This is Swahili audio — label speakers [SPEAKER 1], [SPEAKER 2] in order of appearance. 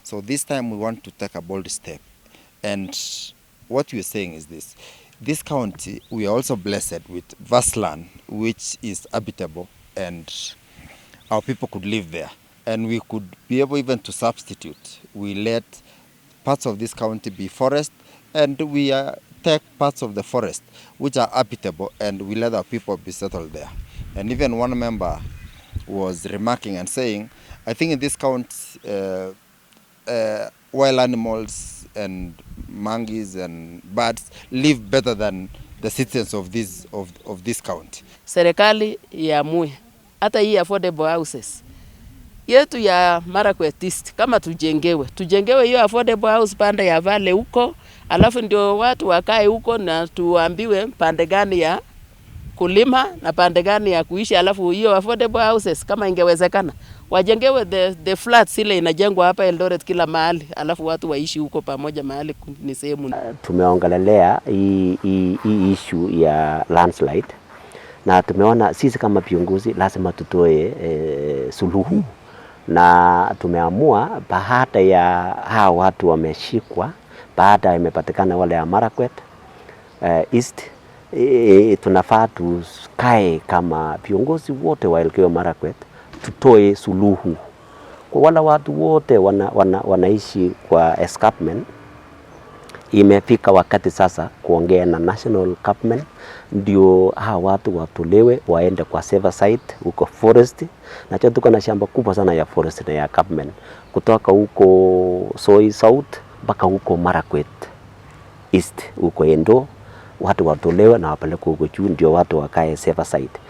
[SPEAKER 1] So this time we want to take a bold step. And what we are saying is this. This county, we are also blessed with vast land, which is habitable, and our people could live there. And we could be able even to substitute. We let parts of this county be forest, and we take parts of the forest which are habitable, and we let our people be settled there. And even one member was remarking and saying, I think in this county, wild animals and monkeys and birds live better than the citizens of this county.
[SPEAKER 2] Serikali iamue hata hii affordable houses yetu ya Marakwet East, kama tujengewe hiyo affordable house pande ya Valley huko, alafu ndio watu wakae huko na tuambiwe pande gani ya kulima na pande gani ya kuishi. Alafu hiyo affordable houses kama ingewezekana wajengewe the flats ile inajengwa hapa Eldoret kila mahali, alafu watu waishi huko pamoja mahali ni sehemu.
[SPEAKER 3] Tumeongelelea hii issue ya landslide na tumeona sisi kama viongozi lazima tutoe suluhu na tumeamua baada ya hawa watu wameshikwa, baada imepatikana wale ya Marakwet East, tunafaa tukae kama viongozi wote wa Elgeyo Marakwet tutoe suluhu kwa wale watu wote wanaishi kwa escarpment. Imefika wakati sasa kuongea na national government ndio hawa watu watolewe waende kwa safer site huko forest. Na tuko na shamba kubwa sana ya forest na ya government kutoka huko Soy South mpaka huko Marakwet East huko Endo, watu watolewe na wapelekwe huko juu, ndio watu wakae safer site.